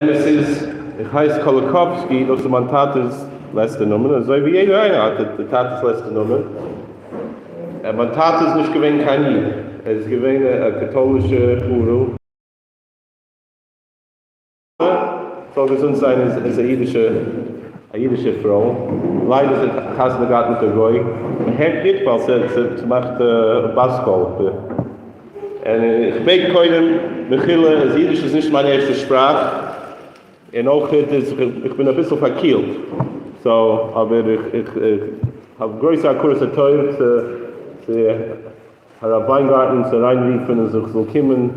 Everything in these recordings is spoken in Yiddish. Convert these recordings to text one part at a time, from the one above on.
אמת איז, איך הייס קאליקאווסקי, דאס איז מיין טאטע'ס לעצטע נאמען, אזוי ווי יעדער איינער האט די טאטע'ס לעצטע נאמען. מיין טאטע איז נישט געווען קיין איד, ער איז געווען א קאטולישע ערל. זאל געזונט זיין איז א אידישע א אידישע פרוי, ליידער זי האט חתונה געהאט מיט א גוי, מען הערט גוט ווייל ס'מאכט בת קול. און איך בעט קודם מחילה אז אידיש איז נישט מיין ערשטע שפראך, און אויך איז איך בין אביסל פארקילט, so אבער איך איך האב גרויסע הכרת הטוב צו צו הרב וויינגארטן צו אריינרופן אז איך זאל קומען,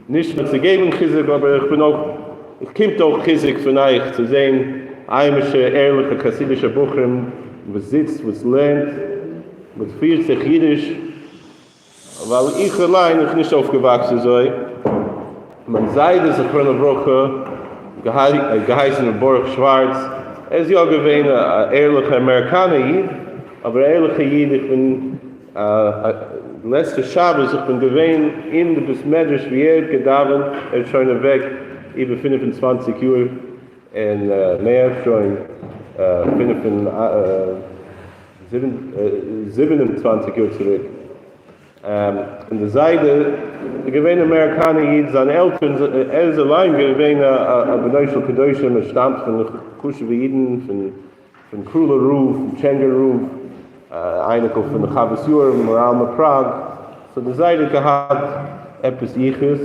נישט נאר צו געבן חיזוק אבער איך בין אויך איך קומט אויך חיזוק פון אייך צו זען היימישע ערליכע חסידישע בחורים וואס זיצט וואס לערנט וואס פירט זיך אידיש. ווייל איך אליין איך נישט אויפגעוואקסן אזוי, מיין זיידע זכרונו לברכה געהייסן ר' ברוך שווארץ, ער איז יא געווען א ערליכע אמעריקאנע איד, אבער א ערליכע איד, איך בין לעצטע שבת איך בין געווען אין די בית מדרש ווי ער האט געדאווענט, ער איז שוין אוועק איבער 25 יאר און מער, שוין פינף און 27 יאר צוריק, און די זיידע איז געווען אמעריקאנער איד, זיינע עלטערן, ער איז אליין געווען א בנו של קדושים, ער שטאמט פון חשוב'ע אידן, פון קראלער רב, פון טשענגער רב, אייניקל פון חוות יאיר, מהר"ל מפראג, so די זיידע האט געהאט עפעס יחוס.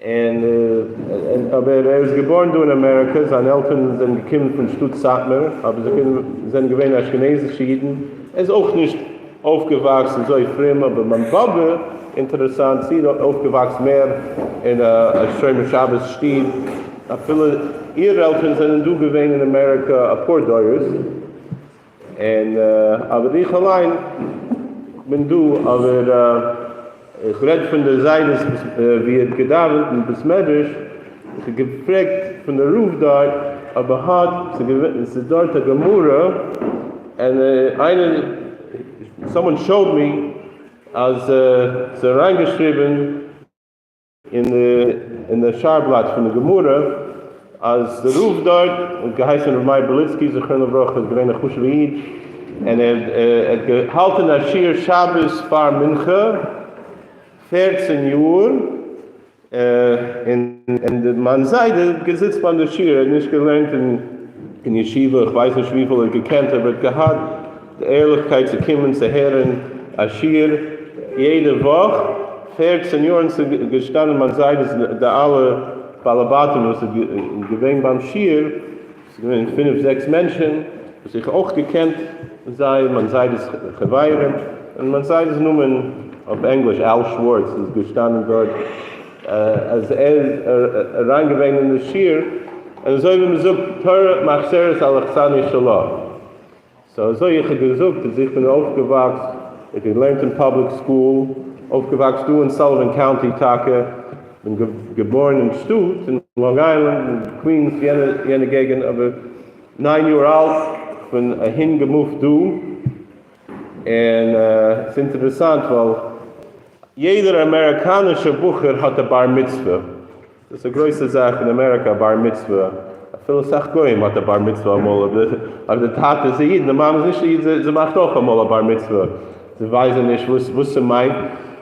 און אבער ער איז געבארן דא אין אמעריקא, זיינע עלטערן זענען געקומען פון שטאט סאטמאר, אבער זיי זענען געווען אשכנזישע אידן, ער איז אויך נישט אויפגעוואקסן אזוי פרום, אבער מיין באבע, אינטערעסאנט, זי איז אויפגעוואקסן מער אין א שומר שבת שטוב, אפילו איר עלטערן זענען דא געווען אין אמעריקא אפאר דורות. און אבער איך אליין בין דא, אבער איך רעד פון די זיידעס ווי ער האט געדאווענט אין בית מדרש, איך האב געפרעגט פון די רב דארט אויב ער האט, ס'איז דארט א גמרא, און איינער, someone showed me, אז ס'איז אריינגעשריבען אין די שער בלאט פון די גמרא אז די רב דארט האט געהייסן ר' מאיר בליצקי זכרונו לברכה איז געווען א חשובע איד און ער האט געהאלטען א שיעור שבת פאר מנחה 14 יאר און די מיין זיידע האט געזיצט ביים די שיעור ער האט נישט געלערנט אין ישיבה איך ווייס נישט וויפיל ער האט געקענט אבער ער האט געהאט די ערליכקייט צו קומען צו הערן א שיעור יעדע וואך, 14 יאר און ס'איז געשטאנען מיין זיידעס די אלע בעלי בתים וואס איז געווען ביים שיעור, ס'איז געווען פינף זעקס מענטשען וואס איך אויך געקענט זיי, מיין זיידעס חברים, און מיין זיידעס נאמען אויף ענגליש אל שווארץ איז געשטאנען דארט אז ער איז אריין געווען אין די שיעור, און אזוי ווי מ'זאגט תורה מחזרת על אכסניא שלה. so אזוי איך האב געזאגט אז איך בין אויפגעוואקסט, איך האב געלערנט אין public school, אויפגעוואקסט דא אין סאליווען קאונטי טאקע, בין געבוירן אין שטאט אין לאנג איילענד אין קווינס יענע געגענט, אבער 9 יאר אלט איך בין אהין געמופט דא, און ס'איז אינטערעסאנט ווייל יעדער אמעריקאנישער בחור האט א בר מצוה, דאס איז א גרויסע זאך אין אמעריקא א בר מצוה, אפילו אסאך גוים האט א בר מצוה אמאל, אויב די טאטע איז א איד און די מאמע איז נישט א איד, זי מאכט אויך אמאל א בר מצוה, זיי ווייזען נישט וואס ס'מיינט.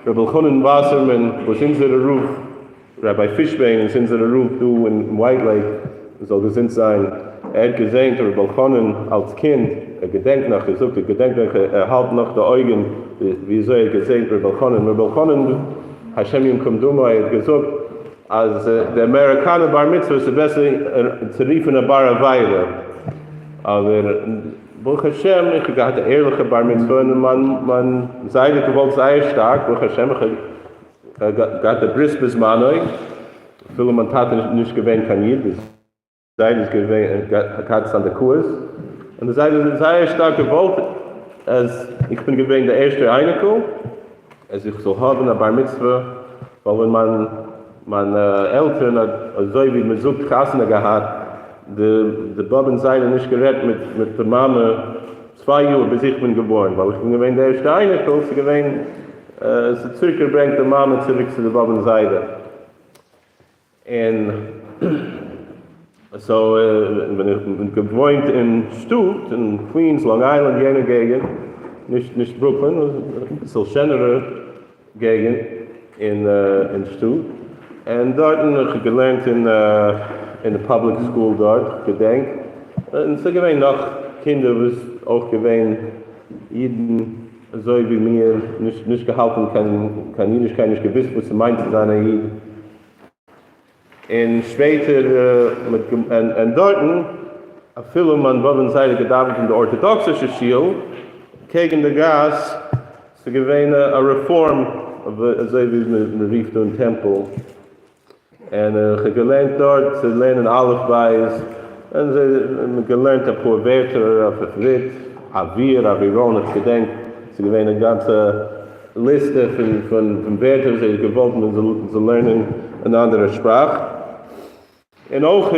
ר' אלחנן וואסערמאן וואס אונזערע רב, ראביי פישביין איז אונזערע רב דא אין ווייט לעיק, זאל געזונט זיין, ער האט געזעהן ר' אלחנן אלס קינד, ער געדענקט נאך, ער זאגט ער געדענקט נאך, ער האלט נאך די אויגען ווי אזוי ער האט געזעהן ר' אלחנן, ר' אלחנן השם ינקום דמו האט געזאגט אז די אמעריקאנער בר מצוה איז בעסער צו רופן א בר עבירה, אבער ברוך השם איך האב געהאט א ערליכע בר מצוה און מיין מיין זיידע האט געוואלט זייער שטארק, ברוך השם איך האב געהאט א ברית בזמנו, אפילו מיין טאטע איז נישט געווען קיין איד. זיידע איז געווען געהאט סנדקאות, און די זיידע האט זייער שטארק געוואלט אז איך בין געווען די ערשטער אייניקל אז איך זאל האבן א בר מצוה, ווייל ווען מיין מיינע עלטערן האט אזוי ווי מען זאגט חתונה געהאט, די די באבע און זיידע נישט גערעדט מיט מיט די מאמע 2 יאר ביז איך בין געבוירן, ווייל איך בין געווען די ערשטע אייניקל, ס'איז געווען ס'האט צוריק געברענגט די מאמע צוריק צו די באבע און זיידע. און. So ווען איך בין געוואוינט אין שטאט, אין קווינס, לאנג איילענד, יענע געגענט, נישט נישט ברוקלין, אביסל שענערע געגענט אין אין שטאט, און דארטן איך האב געלערנט אין אין די public school דארט, כ'געדענק, און ס'איז געווען נאך קינדער וואס אויך געווען אידן אזוי ווי מיר, נישט נישט געהאלטן קיין קיין אידישקייט, נישט געוואוסט וואס ס'מיינט צו זיין א איד. און שפעטער און דארטן אפילו מיין באבע און זיידע געדאווענט אין די ארטאדאקסישע שול קעגן די גאס, ס'איז געווען א רעפארם אזוי ווי מען רופט אן טעמפל, און איך האב געלערנט דארט צו לערנען אלף בית, און זיי האבן געלערנט אפאר ווערטער אויף עברית, אוויר, אווירון, איך געדענק ס'איז געווען א גאנצע ליסטע פון ווערטער וואס ער האט געוואלט מען זאל לערנען אן אנדערע שפראך, און אויך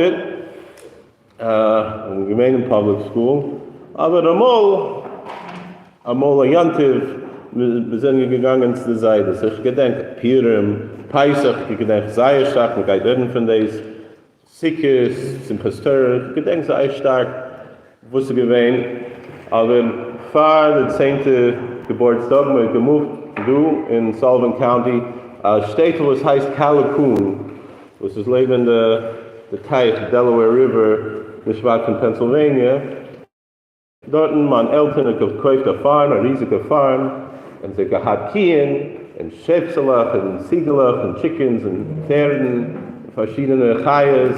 געווען אין public school, אבער אמאל אמאל א יום טוב מיר זענען געגאנגען צו די זיידעס, איך געדענק פורים, פסח, איך געדענק זייער שטארק, מען גייט רעדן פון דאס, סוכות, שמחת תורה, איך געדענק זייער שטארק וואס איז געווען, אבער פאר די צענטע געבורטסטאג מען האט געמופט דא אין סאליווען קאונטי א שטעטל וואס הייסט קאליקון וואס איז לעבן די טייך דעלעוועיר ריווער נישט ווייט פון פענסילוועניע, דארטן מיין עלטערן האט געקויפט א farm, א ריזיגע farm, און זיי געהאט קיען, און שעפסעלעך, און ציגעלעך, און chickens, און פערדן, און פארשידענע חיות,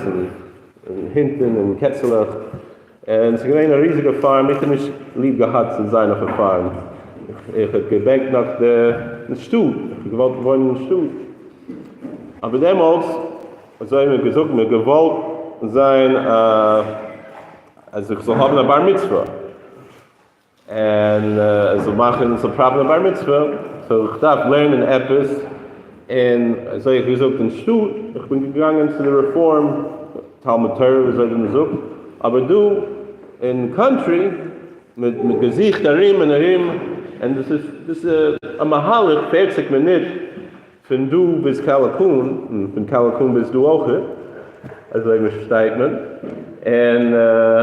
און הינטן, און קעצעלעך, און ס'איז געווען א ריזיגע farm, איך האב נישט ליב געהאט צו זיין אויף א farm, איך האב געבענקט נאך די שטאט, איך האב געוואלט וואוינען אין שטאט, אבער דעמאלטס, אזוי האט מען געזאגט, מען האט געוואלט זיין א. אז איך זאל האבן א בר מצוה, און עס זאל מאכן, עס זאל פראווען א בר מצוה, so איך דארף לערנען עפעס, און אזוי האב איך געזאגט אין שטאט, איך בין געגאנגען צו די רעפארם תלמוד תורה ווי אזוי ווי מען זאגט, אבער דא אין country, מען האט געזוכט ארום און ארום, און דאס איז דאס איז א מהלך 40 מינוט פון דא ביז קאליקון, און פון קאליקון ביז דא אויכעט, אזוי פארשטייט מען, און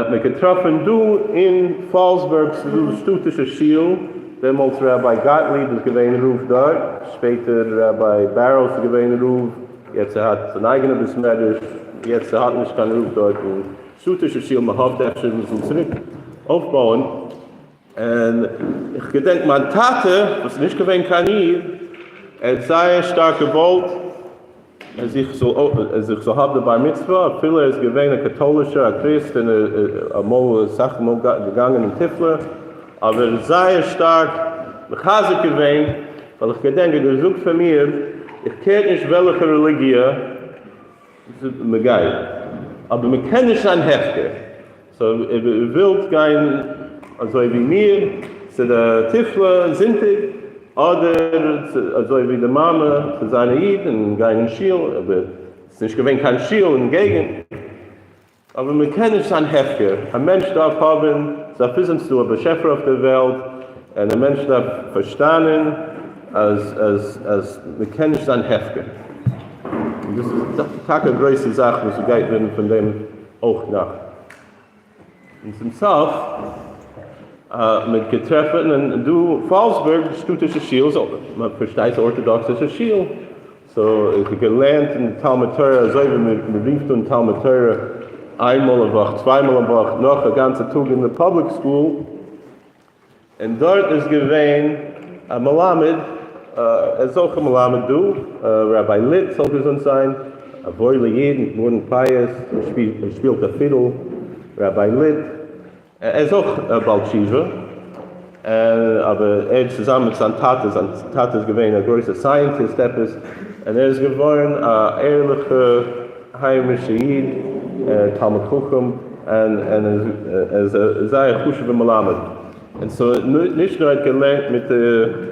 מען געטראפען דא אין פאלסבורג ס'איז דא די שטאטישע שול, דעמאלטס ראביי גאטליב איז געווען רב דארט, שפעטער ראביי בערלס איז געווען רב, יעצט ער האט זיין אייגענע בית מדרש, יעצט ער האט נישט קיין רב דארט אין שטאטישע שול, מען האפט אפשר מען זאל צוריק אויפבויען. און איך געדענק מיין טאטע וואס איז נישט געווען קיין איד, ער האט זייער שטארק געוואלט אז איך זאל אז איך זאל האבן די בר מצוה, אפילו ער איז געווען א קאטולישער א קריסט און אמאל אסאך מאל געגאנגען אין תיפלה, אבער ער האט זייער שטארק מחזק געווען, ווייל איך געדענק ער האט געזאגט פאר מיר, איך care נישט וועלכע רעליגיע מען גייט, אבער מען קען נישט זיין הפקר. So אויב איר ווילט גיין אזוי ווי מיר צו די תיפלה זונטאג, אדער אזוי ווי די מאמע צו זיין א איד און גיין אין שול, אבער ס'איז נישט געווען קיין שול אין געגענט, אבער מען קען נישט זיין הפקר, א מענטש דארף האבן, ס'דארף וויסן ס'איז דא א באשעפער אויף דער וועלט, און א מענטש דארף פארשטאנען אז אז אז מען קען נישט זיין הפקר, און דאס איז טאקע א גרויסע זאך וואס גייט ווערן פון דעם אויך נאך. און צום סוף מען האט געטרעפן אין דא פאלסבורג די שטאטישע שול, so מען פארשטייט ס'איז ארטאדאקסישע שול, so איך האב געלערנט אין תלמוד תורה אזוי ווי מען רופט אן תלמוד תורה איין מאל א וואך צוויי מאל א וואך נאך א גאנצע טאג אין די public school, און דארט איז געווען א מלמד, ער איז אויך א מלמד דא, ראביי ליט זאל געזונט זיין, א וואוילע איד מיט ווארן פיאות, ער שפילט א פידל, ראביי ליט, ער איז אויך א בעל תשובה, אבער ער צוזאמען מיט זיין טאטע, זיין טאטע איז געווען א גרויסע scientist עפעס, און ער איז געווארן א ערליכע היימישע איד, תלמיד חכם, און ער איז א זייער חשוב'ע מלמד. און so נישט נאר ער האט געלערנט מיט די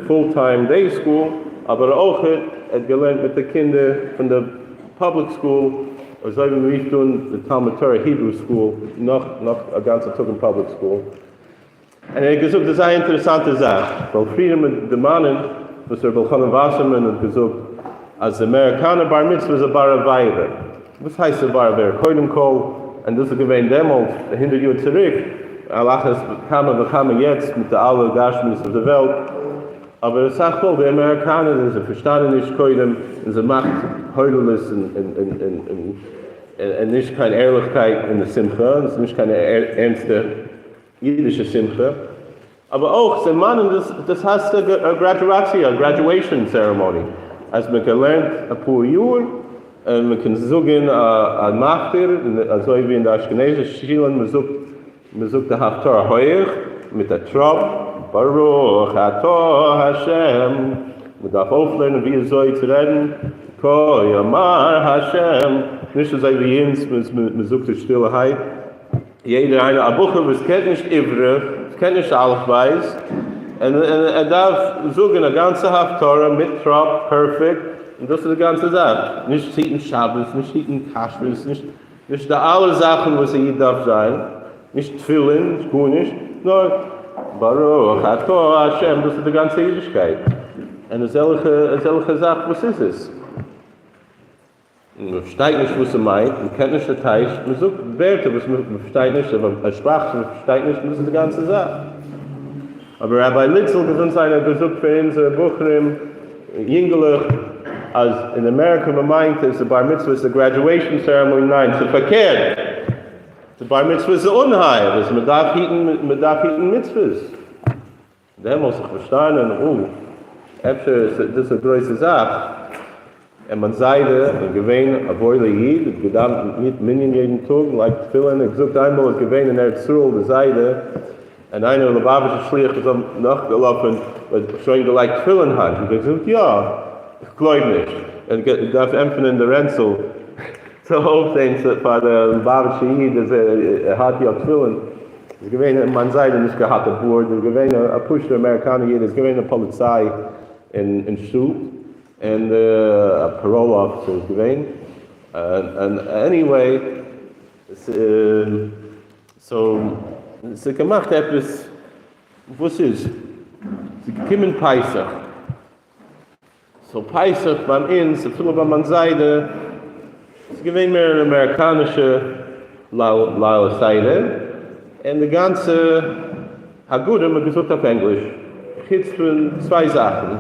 full time day school, אבער אויך ער האט געלערנט מיט די קינדער פון די public school, אזוי ווי מ'רופט אן די תלמוד תורה Hebrew school, נאך נאך א גאנצע טאג אין public school. און ער האט געזאגט א זייער אינטערעסאנטע זאך, ווייל פריער מיט דערמאנען וואס ר' אלחנן וואסערמאן האט געזאגט אז די אמעריקאנער בר מצוה איז א בר עבירה. וואס הייסט א בר עבירה? קודם כל. און דאס איז געווען דעמאלט 100 יאר צוריק, על אחת כמה וכמה יעצט מיט די אלע גשמיות אויף די וועלט, אבער אסאך מאל די אמעריקאנער זיי פארשטאנען נישט קודם און זיי מאכט הוללות און נישט קיין ערליכקייט אין די שמחה, און ס'איז נישט קיין ערנסטע אידישע שמחה, אבער אויך זיי מיינען דאס דאס הייסט א גראדואציע, א graduation ceremony, אז מען געלערנט אפאר יאר און מען קען זאגען א מפטיר, אזוי ווי אין די אשכנזישע שילען מען זאגט מען זאגט די הפטורה הויעך מיט א טראפ, ברוך אתה ה', מען דארף אויפלערנען ווי אזוי צו רעדן, כה אמר ה', נישט אזוי ווי אונז מען זאגט עס שטילערהייט. יעדער איינער א בחור וואס קען נישט עברי, וואס קען נישט אלף בית, און ער דארף זאגען א גאנצע הפטורה מיט טראפ פערפעקט, און דאס איז די גאנצע זאך, נישט היטן שבת, נישט היטן כשרות, נישט נישט די אלע זאכן וואס א איד דארף זיין, נישט תפילין, נישט גארנישט, נאר ברוך אתה ה', דאס איז די גאנצע אידישקייט, און אזעלכע אזעלכע זאך וואס איז עס? מען פארשטייט נישט וואס ס'מיינט, מען קען נישט די טייטש, מען זאגט ווערטער וואס מען פארשטייט נישט, א שפראך וואס מען פארשטייט נישט, און דאס איז די גאנצע זאך. אבער ראביי ליט זאל געזונט זיין האט געזאגט פאר אונזערע בחורים, יונגעלעך, אז אין אמעריקא מען מיינט אז די בר מצוה איז די graduation ceremony, ניין, ס'איז פארקערט, די בר מצוה איז די אנהייב, אז מען דארף היטן, מען דארף היטן מצוות. דעמאלס האב איך פארשטאנען, או, אפשר איז דאס א גרויסע זאך. און מיין זיידע איז געווען א וואוילער איד, האט געדאווענט מיט מנין יעדן טאג, לייגט תפילין, ער האט געזאגט איינמאל איז געווען אין ארץ ישראל די זיידע, און איינער ליובאוויטשער שליח איז אים נאכגעלאפען, האט שוין געלייגט תפילין היינט? האט ער געזאגט יא, איך גלויב נישט, ער האט געדארפט ענטפערן די רענצל צו אויפזעהן פאר די ליובאוויטשער איד אז ער האט יא תפילין. איז געווען מיין זיידע נישט געהאט א בארד איז געווען א פשוטער אמעריקאנער איד איז געווען א פאליציי אין שטאט און א parole officer איז געווען און anyway so ס'האט געמאכט עפעס וואס איז ס'איז געקומען פסח. so פסח ביי אונז, אפילו ביי מיין זיידע, איז געווען מער אן אמעריקאנישע ליל הסדר, און די גאנצע הגדה מ'האט געזאגט אויף ענגליש, חוץ פון צוויי זאכן,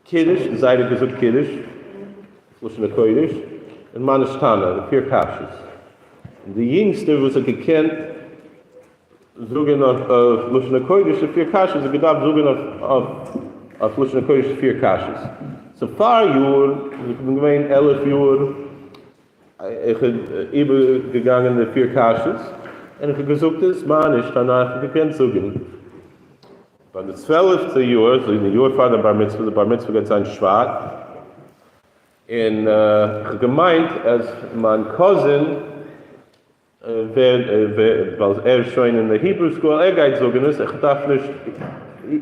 קידוש, די זיידע האט געזאגט קידוש, לשון הקודש, און מה נשתנה, די פיר קשיות. און די יונגסטע וואס האט געקענט זאגען אויף לשון הקודש די פיר קשיות האט געדארפט זאגען אויף לשון הקודש די פיר קשיות. so פאר יאר, איך בין געווען 11 יאר, איך האב איבער געגאנגען די פיר קשיות, און איך האב געזאגט עס מה נשתנה, איך האב געקענט זאגען. ביי די צוועלעפטע יאר, so די יאר פאר די בר מצוה, די בר מצוה גייט זיין שבט, און איך האב געמיינט אז מיין cousin ווער ווייל ער איז שוין אין די Hebrew school ער גייט זאגען עס איך דארף נישט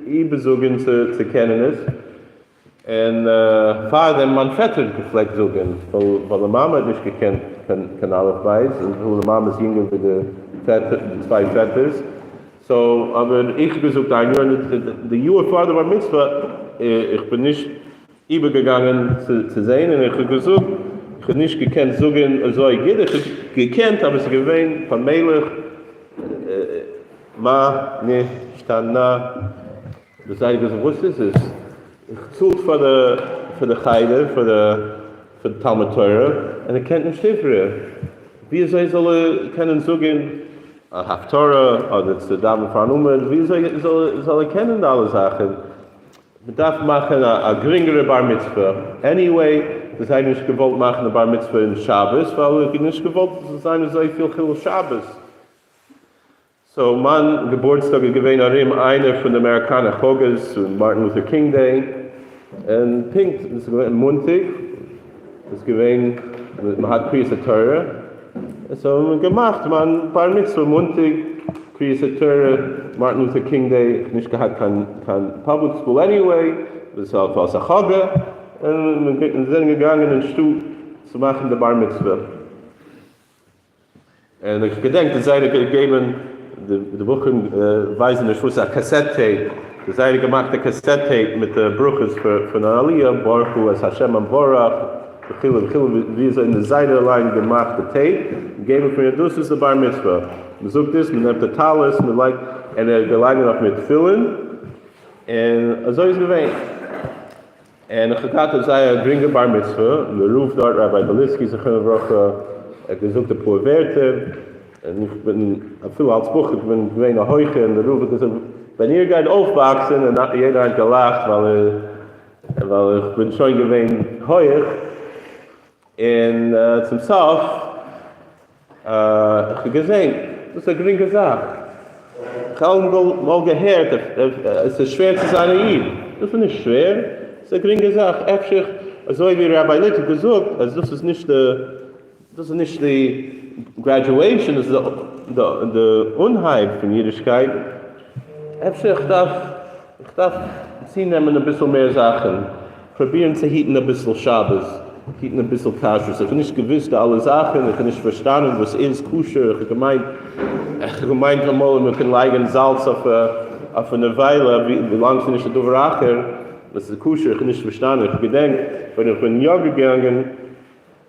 איבערזאגען צו קענען עס, און פארדעם מיין פעטער האט געפלעגט זאגען ווייל די מאמע האט נישט געקענט קיין אלף בית און די מאמע איז יונגער ווי די פעטער די צוויי פעטערס so אבער איך האב געזאגט איין יאר און די יאר פאר די בר מצוה איך בין נישט איבערגעגאנגען צו זעהן און איך האב געזאגט, איך האב נישט געקענט זאגען אזוי גוט, איך האב געקענט אבער ס'איז געווען פאמעליך, מה נשתנה, דאס זייט געזאגט וואס איז עס, איך צאלט פאר די פאר די חדר פאר די פאר די תלמוד תורה און ער קענט נישט עברי, ווי אזוי זאל ער קענען זאגען א הפטורה אדער צו דאווענען פארן עמוד, ווי אזוי זאל ער קענען די אלע זאכען? מ'דארף מאכן א גרינגערע בר מצוה, anyway דאס האב איך נישט געוואלט מאכן די בר מצוה אין שבת ווייל איך האב נישט געוואלט עס זאל זיין אזויפיל חילול שבת, so מיין געבורטסטאג איז געווען ארום איינער פון די אמעריקאנער חגאות Martin Luther King Day, און פונקט דאס איז געווען מאנטאג, איז געווען מ'האט קריאת התורה, so האט מען געמאכט מיין בר מצוה מאנטאג קריאת התורה Martin Luther King Day, איך נישט געהאט קיין קיין public school anyway, דאס איז א חגא, און מיר זענען געגאנגען אין שטאט צו מאכן די בר מצוה. און איך געדענק די זיידע געגעבן די בחורים ווייזן נישט וואס איז א cassette tape, די זיידע געמאכט א cassette tape מיט די ברכות פון עליה, ברכו את ה' המבורך. וכו' וכו' ווי אזוי די זיידע אליין געמאכט די tape, געגעבן פאר מיר, דאס איז די בר מצוה, מען זאגט עס, מען נעמט די טלית, מען לייגט, און ער האט געלייגט אויף מיר תפילין, און אזוי איז געווען. און איך האב געהאט א זייער גרינגע בר מצוה, און דער רב דארט ראביי בליסקי זכרונו לברכה האט געזאגט אפאר ווערטער, און איך בין אפילו אלס בחור געווען געווען א הויכער, און דער רב האט געזאגט ווען איר גייט אויפוואקסען, און יעדער האט געלאכט ווייל ווייל איך בין שוין געווען הויך, און צום סוף איך האב געזען דאס איז א גרינגע זאך, איך האב אמאל געהערט עס איז שווער צו זיין א איד, דאס איז נישט שווער, עס איז א גרינגע זאך, אפשר אזוי ווי ראביי ליט האט געזאגט אז דאס איז נישט די דאס איז נישט די graduation, דאס איז די אנהייב פון אידישקייט, אפשר איך דארף איך דארף צונעמען אביסל מער זאכן, פרובירן צו היטן אביסל שבת, היטן אביסל כשרות, איך האב נישט געוואוסט די אלע זאכן, איך האב נישט פארשטאנען וואס איז כשר, איך האב געמיינט, איך האב געמיינט אמאל מען קען לייגן זאלץ אויף א נבילה ווילאנג ס'איז נישט א דבר אחר, דאס איז כשר, איך האב נישט פארשטאנען, איך געדענק ווען איך בין יא געגאנגען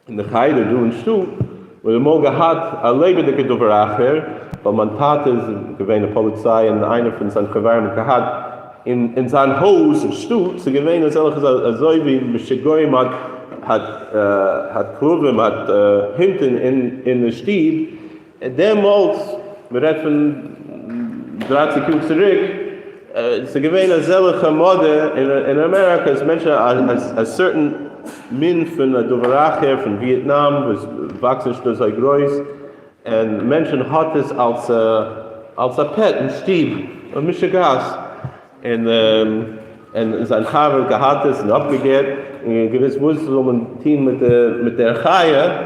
אין די חדר דא אין שטאט, מ'האט אמאל געהאט א לעבעדיגע דבר אחר, ווייל מיין טאטע איז געווען א פאליציי און איינער פון זיין חברים האט געהאט אין זיין הויז אין שטאט, ס'איז געווען אזעלכע אזוי ווי משוגעים האט האט האט כלבים האט הינט אין די שטוב, דעמאלטס, מ'רעדט פון דרייסיג יאר צוריק, ס'איז געווען אזעלכע מאדע אין אמעריקא אז מענטשן א certain מין פון א דבר אחר פון וויעטנאם וואס וואקסט נישט אזוי גרויס, און מענטשן האט עס אלס אלס א pet אין שטוב, א משוגעת, און און זיין חבר האט געהאט עס און אפגעגעבט, און געוואוסט וואס זאל מען טון מיט די מיט דער חיה,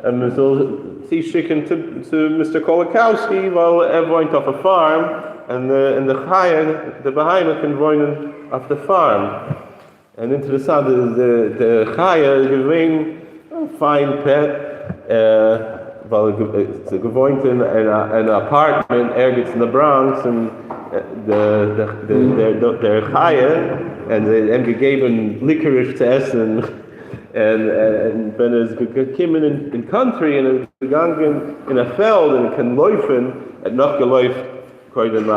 און מען זאל צושיקן צו צו מיסטער קאליקאוסקי ווייל ער וואוינט אויף א farm, און און די חיה די בהמה קען וואוינען אויף די farm. און אינטערעסאנט די די חיה איז געווען א פיין pet, ווייל זי געוואוינט אין אין א apartment ערגעץ אין די בראנקס, און דער חיה און זיי אים געגעבן licorice צו עסן, און ווען ער איז געקומען אין country און ער איז געגאנגען אין א פעלד און ער קען לויפן, ער האט נאכגעלויפט קודם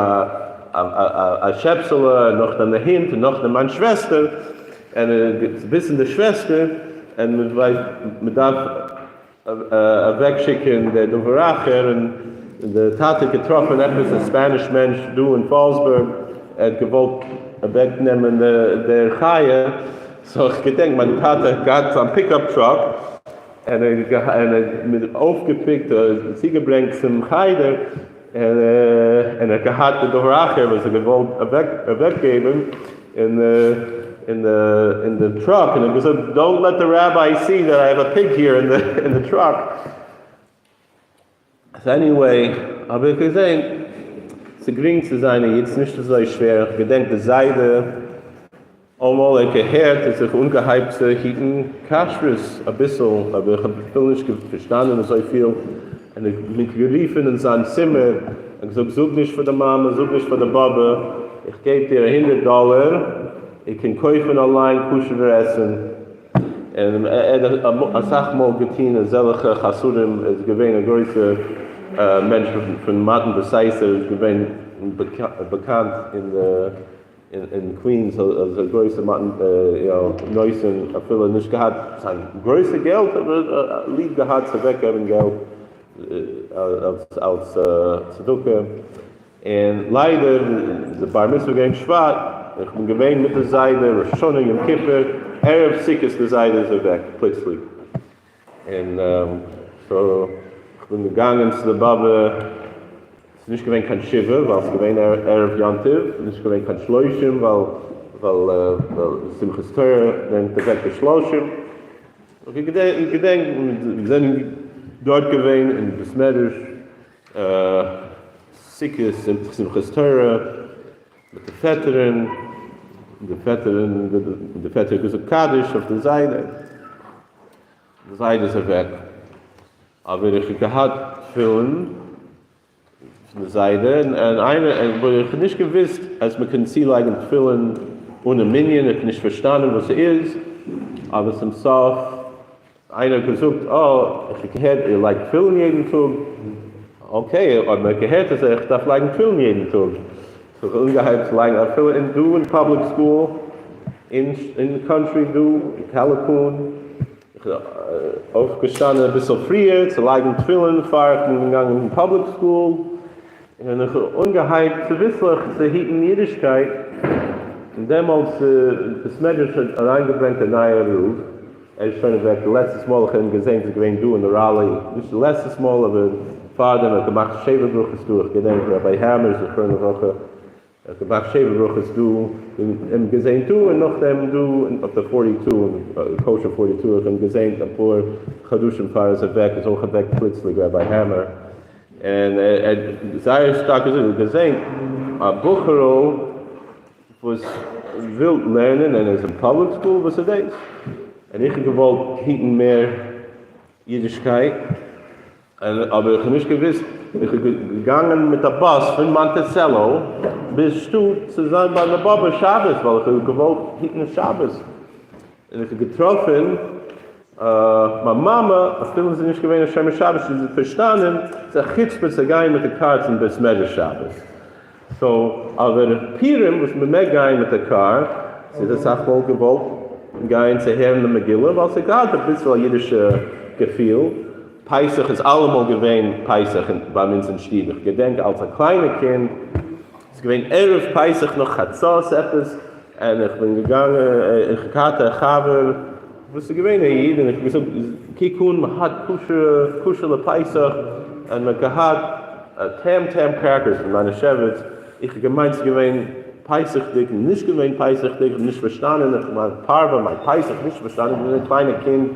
א שעפסעלע, און נאכדעם די הינט, און נאכדעם מיין שוועסטער, און צוביסן די שוועסטער, און מען דארף אוועקשיקען די דבר אחר, און די טאטע האט געטראפען עפעס א Spanish מענטש דא אין פאלסבורג, ער האט געוואלט אוועק נעמען די חיה, so איך געדענק מיין טאטע האט געהאט זיין pickup truck, און ער האט מיר אויפגעפיקט, צוגעברענגט צום חדר, און ער האט געהאט די דבר אחר וואס ער האט געוואלט אוועקגעבן אין די truck, און ער האט געזאגט don't let the rabbi see that I have a pig here in the truck. So anyway, האב איך געזען ס'גרינג צו זיין א איד, ס'נישט אזוי שווער, איך געדענק די זיידע אמאל ער געהערט האט זיך אנגעהייבט צו היטן כשרות אביסל, אבער איך האב אפילו נישט פארשטאנען אזויפיל, און ער האט מיך גערופן אין זיין צימער און געזאגט זאג נישט פאר די מאמע זאג נישט פאר די באבע, איך געב דיר א הונדערט דאלער, איר קענט קויפן אליין כשר'ער עסן, און ער האט אסאך מאל געטון אזעלכע חסדים, ער איז געווען א גרויסער מענטש פון מתן בסתר, איז געווען באקאנט אין די אין קווינס אז א גרויסע מתן נותן אפילו נישט געהאט זיין גרויסע געלט אבער ליב געהאט צו אוועק געבן געלט אלס צדקה, און ליידער די בר מצוה געווען שבט, איך בין געווען מיט די זיידע ראש השנה יום כיפור ערב סוכות די זיידע איז אוועק פלוצלינג, און so איך בין געגאנגען צו די באבע, ס'איז נישט געווען קיין שבעה ווייל ס'איז געווען ערב יום טוב, נישט געווען קיין שלושים ווייל ווייל שמחת תורה נעמט אוועק די שלושים, איך געדענק מיר זענען דארט געווען אין בית מדרש סוכות שמחת תורה מיט די פעטערין, די פעטערין די פעטער האט געזאגט קדיש אויף די זיידע. די זיידע איז אוועק, אבער איך האב געהאט תפילין פון די זיידע, און איינער, אבער איך האב נישט געוואוסט אז מען קען צולייגן תפילין אן א מנין, איך האב נישט פארשטאנען וואס ס'איז, אבער צום סוף. איינער האט געזאגט, אה, איך האב געהערט איר לייגט תפילין יעדן טאג. okay, אויב מען האט געהערט אז איך דארף לייגן תפילין יעדן טאג, so איך האב אנגעהייבן צו לייגן אפילו אין דא אין public school, אין country דא אין קאליקון, איך בין אויפגעשטאנען אביסל פריער צו לייגן תפילין פאר איך בין געגאנגען אין public school, און איך האב אנגעהייבט צוביסלעך צו היטן אידישקייט, און דעמאלטס בית מדרש האט אריינגעברענגט א נייע רב, ער איז שוין אוועק, די לעצטעס מאל איך האב אים געזען איז געווען דא אין ראלי, נישט די לעצטעס מאל אבער פארדעם, ער האט געמאכט שבע ברכות דא, איך געדענק ראביי העמער זכרונו לברכה, ער האט געמאכט שבע ברכות דא, און אים געזען דא און נאכדעם דא אויף די forty two, kosher forty two, איך האב אים געזען אפאר חדשים פאר ער איז אוועק, איז אויך אוועק פלוצליג ראביי העמער. און ער האט זייער שטארק געזאגט, געזען א בחור'ל וואס וויל לערנען און איז אין public school, וואס איז דאס? און איך האב געוואלט היטן מער אידישקייט, אבער איך האב נישט געוואוסט, איך בין געגאנגען מיט א באס פון מאנטיסעלא ביז שטאט צו זיין ביי מיין באבע שבת, ווייל איך האב געוואלט היטן שבת, און איך האב געטראפן מיין מאמע, אפילו זי איז נישט געווען א שומר שבת, זי האט פארשטאנען ס'איז א חוצפה צו גיין מיט די קאר צום בית מדרש שבת, so אבער פורים וואס מ'מעג גיין מיט די קאר, זי האט אסאך מאל געוואלט גיין צו הערן די מגילה ווייל ס'האט געהאט אביסל א אידישע געפיל, פסח איז אלעמאל געווען פסח ביי אונז אין שטוב, איך געדענק אלס א קליינע קינד, ס'איז געווען ערב פסח נאך חצות עפעס, און איך בין געגאנגען, איך האב געהאט א חבר וואס איז געווען א איד, און איך האב געזאגט, קוק אן, מען האט כשר לפסח, און מען האט געהאט טעם טעם crackers פון מאנישעוויץ, איך האב געמיינט ס'איז געווען פסח'דיג, נישט געווען פסח'דיג, איך האב נישט פארשטאנען, איך מיין פארווע מיין פסח, נישט פארשטאנען, איך בין געווען א קליינע קינד,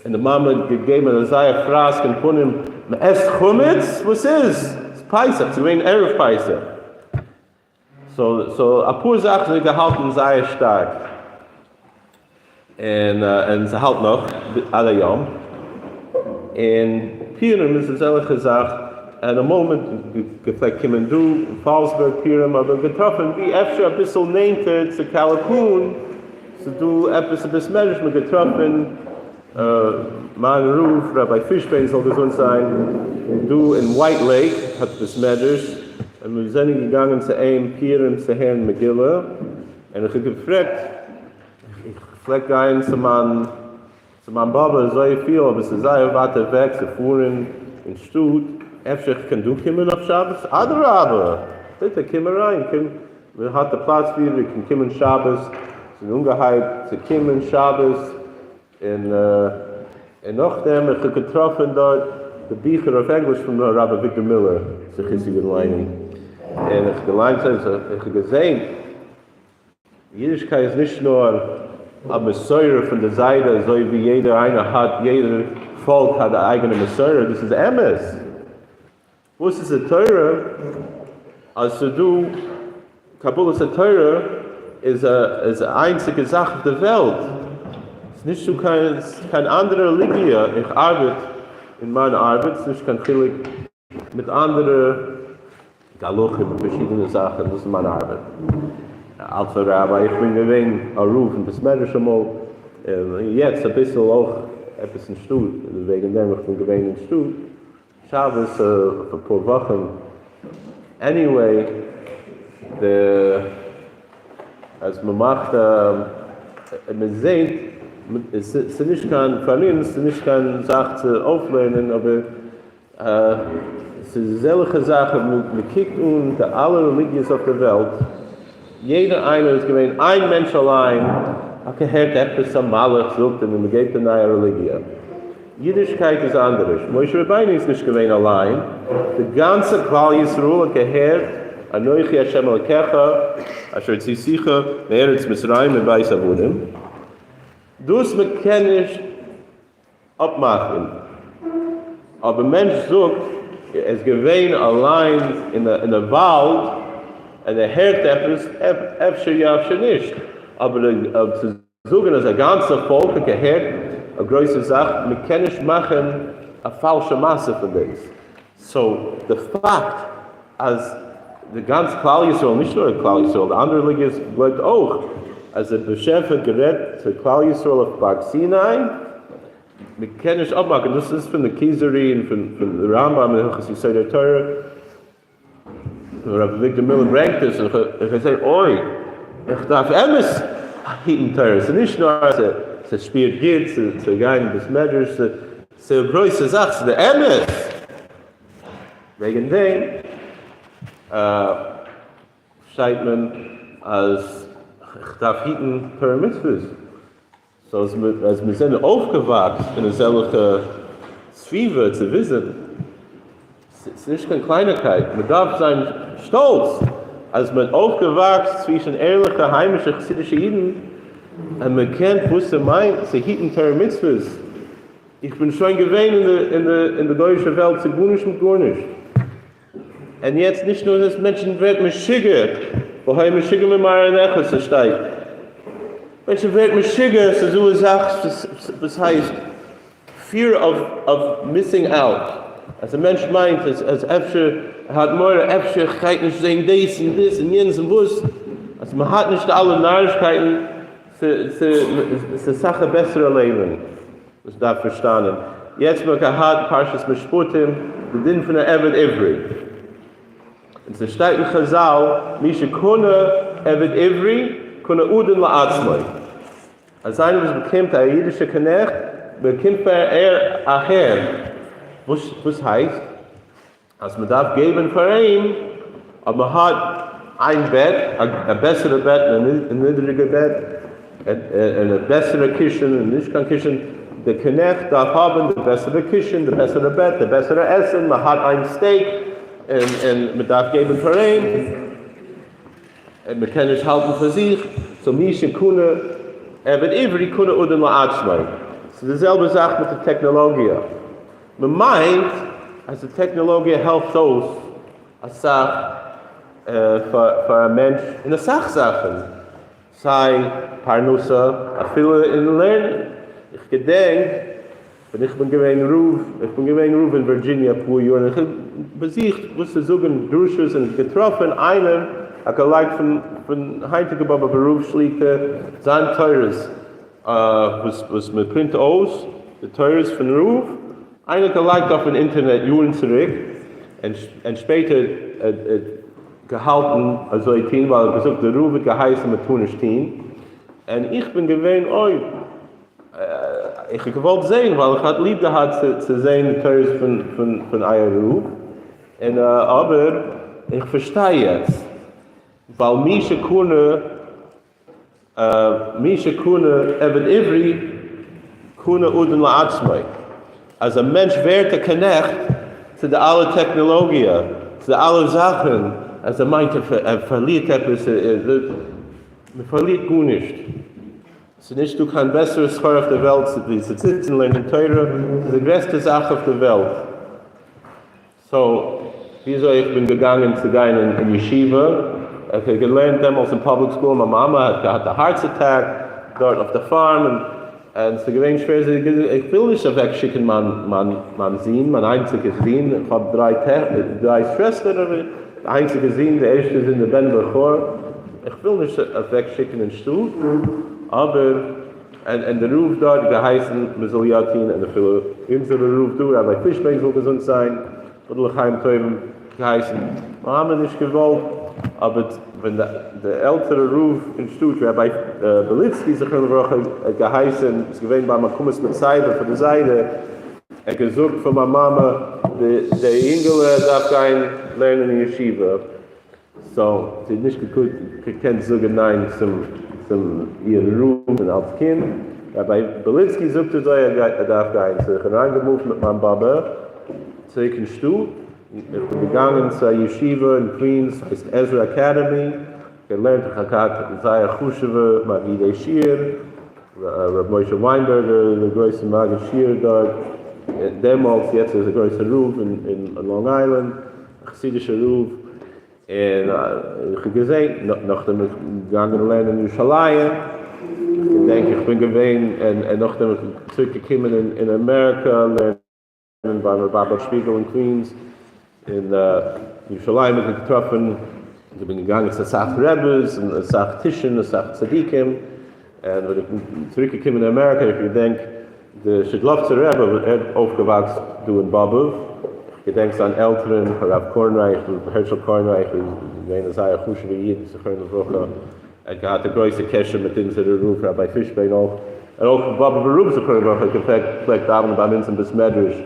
און די מאמע האט געגעבן אזא פראסק אין פנים, מען עסט חמץ? וואס איז? ס'איז פסח, ס'איז געווען ערב פסח. so אפאר זאכן זענען געהאלטן זייער שטארק, און ס'האלט נאך עד היום, און פורים איז אזעלכע זאך, און אמאל מען געפלעגט קומען דא אין פאלסבורג פורים, אבער געטראפן ווי אפשר אביסל נענטער צו קאליקון, ס'איז דא עפעס א בית מדרש מ'האט געטראפן מיין רב ראביי פישביין זאל געזונט זיין דא אין ווייט לעיק האט בית מדרש און מיר זענען געגאנגען צו אים פורים צו הערן מגילה און איך האב געפרעגט איך פלעג גיין צו מיין צו מיין באבע אזוי פיל אבער ס'איז זייער ווייט אוועק צו פארן אין שטאט אפשר איך קען דא קומען אויף שבת אדרבה ביטע קום אריין קום מען האט א פלאץ ווי מען קען קומען שבת, ס'איז אנגעהייבט צו קומען שבת, און און נאכדעם איך האב געטראפען דארט די ביכער אויף ענגליש פון הרב אביגדור מילער זכותו יגן עלינו, און איך האב געליינט זיי, איך האב געזעהן אידישקייט איז נישט נאר א מסורה פון די זיידע אזוי ווי יעדער איינער האט, יעדער פאלק האט א אייגענע מסורה, דאס איז אמת, וואס איז די תורה? אז ס'איז דא קבלת התורה איז א איז א איינציגע זאך אויף די וועלט, ס'איז נישט דא קיין קיין אנדערע רעליגיע, איך ארבעט אין מיין ארבעט, ס'איז נישט קיין חילוק מיט אנדערע גלחים און פארשידענע זאכן, דאס איז מיין ארבעט אלס א ראביי, איך בין געווען א רב אין בית מדרש אמאל, און יעצט אביסל אויך עפעס אין שטאט, וועגן דעם איך בין געווען אין שטאט. שבת אויף אפאר וואכן, anyway די אז מען מאכט א מען זעהט ס'איז נישט קיין פאר אונז ס'איז נישט קיין זאך צו אויפלערנען אבער ס'איז אזעלכע זאכן מען קוקט אן די אלע רעליגיעס אויף די וועלט יעדער איינער איז געווען איין מענטש אליין האט געהערט עפעס א מלאך זאגט אים און מען געבט א נייע רעליגיע. אידישקייט איז אנדערש, משה רבינו איז נישט געווען אליין, די גאנצע כלל ישראל האט געהערט אנכי ה' אלקיך אשר הוצאתיך מארץ מצרים מבית עבדים, דאס מען קען נישט אפמאכן, אבער מענטש זאגט ער איז געווען אליין אין א וואלד און ער הערט עפעס, אפשר יא אפשר נישט, אבער צו זאגן אז א גאנצע פאלק האט געהערט א גרויסע זאך, מען קען נישט מאכן א פאלשע מעשה פון דאס, so די פאקט אז די גאנץ כלל ישראל, נישט נאר כלל ישראל, די אנדערע רעליגיעס גלויבט אויך אז דער באשעפער האט גערעדט צו כלל ישראל אויף בארג סיני. מען קען נישט אפמאכן, דאס איז פון די כוזרי און פון רמב ם אין הלכות יסודי התורה, ר' אביגדור מילער ברענגט עס, און איך זע אוי, איך דארף אמת היטן תורה, ס'איז נישט נאר אז ס'שפירט גוט צו גיין אין בית מדרש, ס'איז א גרויסע זאך, ס'איז די אמת, וועגן דעם פארשטייט מען אז איך דארף היטן תורה ומצוות. so אז מיר זענען אויפגעוואקסט אין אזעלכע סביבה צו וויסן, ס'איז נישט קיין קלייניקייט, מען דארף זיין שטאלץ אז מען אויפגעוואקסט צווישן ערליכע היימישע חסידישע אידן, און מען קען וואס ס'מיינט צו היטן תורה ומצוות, איך בין שוין געווען אין די גוי'אישע וועלט, ס'איז גארנישט מיט גארנישט. און יעצט נישט נאר דאס מענטשן ווערט משוגע, והיה משוגע ממראה עיניך ס'שטייט, מענטשן ווערט משוגע, ס'איז דא א זאך וואס הייסט fear of missing out, אז א מענטש מיינט אז אפשר ער האט מורא אפשר איך גייט נישט זען דאס און דאס און יענס און וואס, אז מ'האט נישט די אלע נארישקייטן ס'איז אסאך א בעסערע לעבן. וואס דארף פארשטאנען. יעצט מ'האט געהאט פרשת משפטים, די דין פון א עבד עברי. און ס'שטייט אין חזל מי שקנה עבד עברי קנה אדון לעצמו. אז איינער וואס באקומט א אידישע קנעכט באקומט פאר ער א הער. וואס הייסט? אז מען דארף געבן פאר אים אויב מען האט איין בעט, א בעסערע בעט און א נידעריגע בעט, און א בעסערע קישן און נישט קיין קישן, די קנעכט דארף האבן די בעסערע קישן, די בעסערע בעט, די בעסערע עסן, מען האט איין steak און מען דארף געבן פאר אים, און מען קען נישט האלטן פאר זיך, so מי שקנה עבד עברי קנה אדון לעצמו, ס'איז די זעלבע זאך מיט די טעקנאלאגיע. מען מיינט אז די טעקנאלאגיע העלפט אויס אסאך פאר א מענטש אין אסאך זאכן, סיי פרנסה, אפילו אין לערנען, איך געדענק ווען איך בין געווען רב, איך בין געווען רב אין ווירדזשיניע אפאר יאר און איך האב באזוכט וואס צו זאגן דרשות און געטראפן איינער האט געלייגט פון היינטיגע באבובער רב שליטא זיין תורות וואס מען print אויס די תורות פון רב, איינער האט געלייגט אויפן אינטערנעט יארן צוריק, און שפעטער געהאלטן אזוי טון ווייל ער האט געזאגט די רב האט געהייסן מען טאר נישט טון, און איך בין געווען אוי איך האב געוואלט זען ווייל איך האט ליב געהאט צו זען די תורות פון אייער רב, און אבער איך פארשטיי יעצט ווייל מי שקנה מי שקנה עבד עברי קנה אדון לעצמו, אז א מענטש ווערט א קנעכט צו די אלע טעקנאלאגיע, צו די אלע זאכן, אז ער מיינט ער פארלירט עפעס, מען פארלירט גארנישט, ס'איז נישט דא קיין בעסערע שכר אויף די וועלט ווי צו זיצן לערנען תורה, ס'איז די גרעסטע זאך אויף די וועלט. so וויאזוי איך בין געגאנגען צו גיין אין ישיבה, איך האב געלערנט דעמאלטס אין public school, מיין מאמע האט געהאט א heart attack דארט אויף די farm, און ס'איז געווען שווער, זי האט געזאגט איך וויל נישט אוועק שיקן מיין מיין זון, מיין איינציגע זון, איך האב דריי שוועסטער, אבער די איינציגע זון, די ערשטע זון די בן בכור, איך וויל נישט אוועק שיקן אין שטאט, אבער. און די רב דארט געהייסן מען זאל יא טון, און אפילו אונזערע רב דא ראביי פישביין זאל געזונט זיין, ייבדל לחיים טובים, געהייסן, מיר האבן נישט געוואלט, אבער ווען די עלטערע רב אין שטאט ראביי בעליצקי זכרונו לברכה האט געהייסן, איז געווען ביים הקמת מצבה פאר די זיידע, ער האט געזאגט פאר מיין מאמע די אינגעלע דארף גיין לערנען אין ישיבה, so, זי האט נישט געקענט זאגן ניין צום איר רב און אלס קינד. ראביי בעליצקי זאגט אזוי ער דארף גיין, so איך בין אריינגעמופט מיט מיין באבע צוריק אין שטאט, איך בין געגאנגען צו א ישיבה אין קווינס הייסט עזרא Academy, געלערנט איך האב געהאט זייער חשובע מגידי שיעור, ר' משה וויינבערגער דער גרויסער מגיד שיעור דארט דעמאלטס, יעצט איז ער גרויסער רב אין לאנג איילענד. א חסידישע רב, און איך האב געזען, נאכדעם איז געגאנגען לערנען אין ירושלים, איך געדענק איך בין געווען, און נאכדעם איך בין צוריק געקומען אין אמעריקא לערנען ביי ר' אבא שפיגל אין קווינס, אין ירושלים האט מען געטראפן, איך בין געגאנגען צו אסאך רעבעס און אסאך טישן אסאך צדיקים, און ווען איך בין צוריק געקומען אין אמעריקא, איך געדענק. די שידלאווצער רבי ער האט אויפגעוואקסט דא אין באבוב, איך געדענק זיין עלטערן הרב קארנרייך ר' הערשל קארנרייך איז געווען א זייער חשוב'ער איד זכרונו לברכה, ער האט געהאט א גרויסע קשר מיט אונזערע רב ראביי פישביין אויך, און אויך באבובער רב זכרונו לברכה האט געפלעגט פלעגט דאווענען ביי אונז אין בית מדרש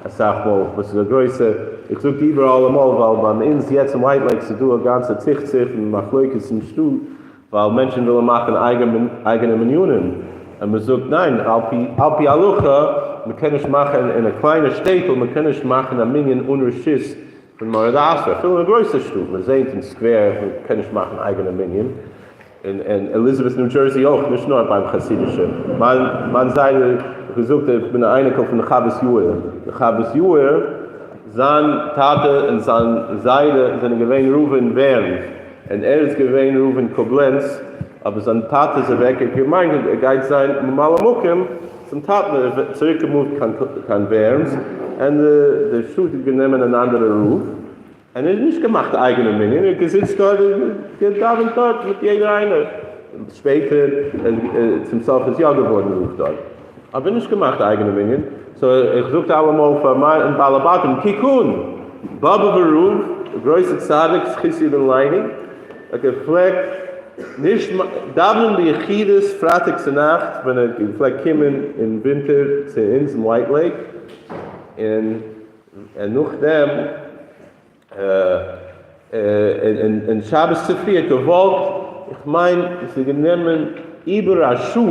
אסאך מאל, וואס איז א גרויסע, איך זאג די איבער אלעמאל ווייל ביי אונז יעצט אין ווייט לעיק ס'איז דא א גאנצע ציכצוך און מחלוקת אין שטאט, ווייל מענטשן ווילן מאכן אייגענע מנינים, און מען זאגט ניין, על פי הלכה, מען קען נישט מאכן אין א קליינע שטעטל, מען קען נישט מאכן א מנין אן רשות פון מרא דאתרא, אפילו אין א גרויסע שטאט, מען זעהט אין סקווער מען קען נישט מאכן אייגענע מנין, אין עליזאבעט ניו דזשערסי אויך, נישט נאר ביים חסידישע, מיין זיידע האט געזאגט איך בין א אייניקל פון די חוות יאיר, די חוות יאיר זיין טאטע און זיין זיידע זענען געווען רב אין ווערן, און ער איז געווען רב אין קובלענץ, אבער זיין טאטע איז אוועק, ער האט געמיינט ער גייט זיין ממלא מקום צום טאטן, ער איז צוריק געמופט קיין ווערמס, און די שטאט האט גענומען אן אנדערע רב, און ער האט נישט געמאכט א אייגענע מנין, ער האט געזיצט דארט און געדאווענט דארט מיט יעדער איינער, שפעטער צום סוף איז יא געווארן רב דארט, אבער נישט געמאכט א אייגענע מנין, so איך זאגט אלעמאל פאר מיין בעלי בתים, קוק אן, באבובער רב, די גרויסע צדיק זכותו יגן עלינו, האט געפלעגט נישט דאווענען ביחידות פרייטאג צונאכט ווען ער האט געפלעגט קומען אין ווינטער צו אונז אין ווייט לעיק, און נאכדעם און שבת צופרי האט געוואלט, איך מיין עס איז גענומען איבער א שעה,